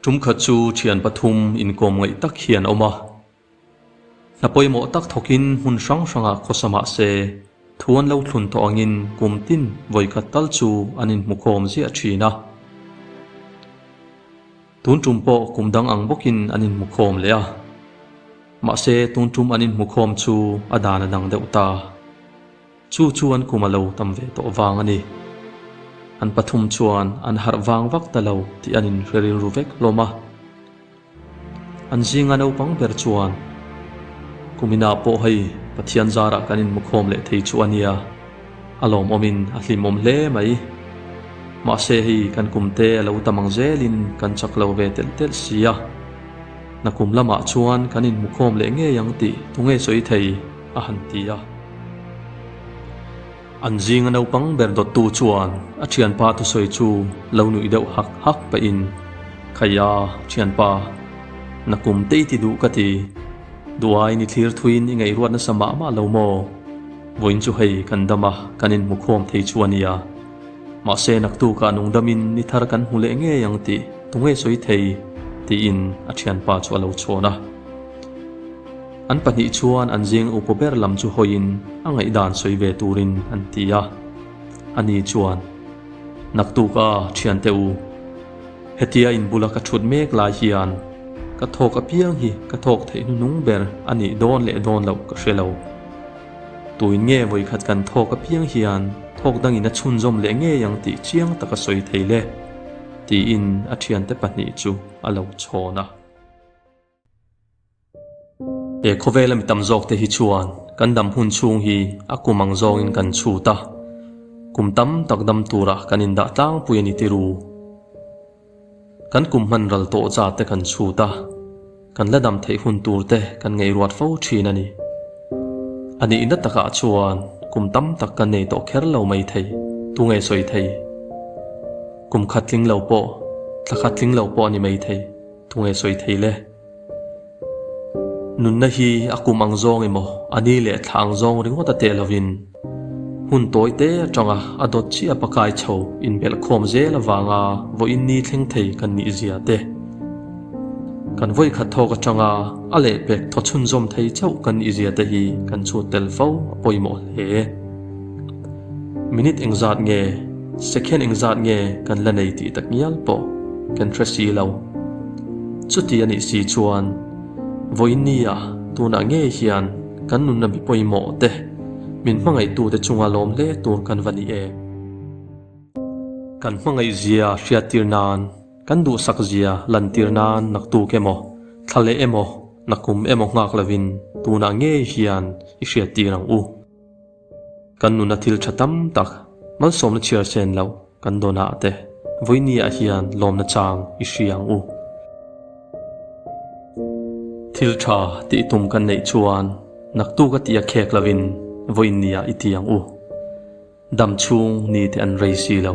Tum khat chu thian pathum inkawm ngaih tak hi an awm a. Hna pawimawh tak thawkin hmun hrang hrangah khawsa mah se, thu an lo thlun tawh angin kum tin vawikhat tal chu an inhmukhawm ziah thin a. Tun tum pawh kum dang ang bawkin an inhmukhawm leh a. Mahse tun tum an inhmukhawm chu a dan a dang deuh ta. Chu chu an kum a lo tam ve tawh vang a ni. An pathum chuan an harh vang vak ta lo tih an inhre rilru vek hlawm a. An zinga naupang ber chuan, Kuminah pawh hei Pathian zarah kan inhmukhawm leh thei chu a nia, a lawmawmin a hlimawm hle mai. Mahse hei kan kumte a lo tam ang zelin kan chak lo ve telh telh si a. Nakum lamah chuan kan inhmukhawm leh ngei ang tih tunge sawi thei? a han ti a. An zinga naupang ber dawttu chuan a thianpa thusawi chu lo nuih deuh hak hak pahin, Khaia, thianpa, nakum te i ti duh ka ti. Duai ni thlir thuiin i ngaihruat nasa mah mah lo maw? Vawiin chu hei kan dam a, kan inhmukhawm thei chu a nia. Mahse naktukah nungdamin ni thar kan hmu leh ngei ang tih tunge sawi thei? tiin a thianpa chu a lo chhawn a. An pahnih chuan an zing upa ber lam chu hawiin a ngaihdan sawi ve turin an ti a. Ani chuan, Naktuk a, thiante u, hetia in bula ka thut mek lai hian ka thawk apiang hi ka thawk theih hnuhnung ber a nih dawn leh dawn loh ka hre lo. Tuin nge vawikhat kan thawk apiang hian thawk dangin a chhunzawm leh ngei ang tih chiang taka sawi thei le, tiin a thiante pahnih chu a lo chhawn a. He khawvela mi tam zawk te hi chuan kan dam hun chhung hi a kum ang zawngin kan chhut a, kum tam tak dam tura kan indah tlangpui a ni tiru. Kan kum hman ral tawh zat te kan chhut a, kan la dam theih hun tur te kan ngaihruat fo thin a ni. A nihna takah chuan kum tam tak kan nei tawh kher lo mai thei, tunge sawi thei? Kum khat tling lo pawh, thla khat tling lo pawh a ni mai thei. Tunge sawi thei le? Nunna hi a kum ang zawng emaw, a ni leh thla ang zawng ringawt a teh lovin, hun tawi te atanga a dawt chiah pakai chho inbelh khawm zel avanga vawiin ni thleng thei kan nih zia te, kan vawikhat thawk atanga a lehpek thaw chhunzawm thei chauh kan nih zia te hi kan chhut tel fo a pawimawh hle. Minute engzat nge, second engzat nge kan la nei tih tak ngial pawh kan hre si lo. Chuti a nih si chuan vawinia tunah ngei hian kan nunna mi pawimawh te, min hmangaihtute chunga lawm hle tur kan va ni em? Kan hmangaihzia hriattir nan, kan duhsakzia lantir nan naktuk emaw, thla leh emaw, nakum emaw nghak lovin tunah ngei hian i hriattir ang u. Kan nuna thil tha tam tak malsawmna chhiar sen loh kan dawnah te vawinia hian lawmna chang i hria ang u. Thil tha tih tum kan neih chuan naktuk a tih a khek lovin vawinia i ti ang u. Dam chhung ni te an rei si lo.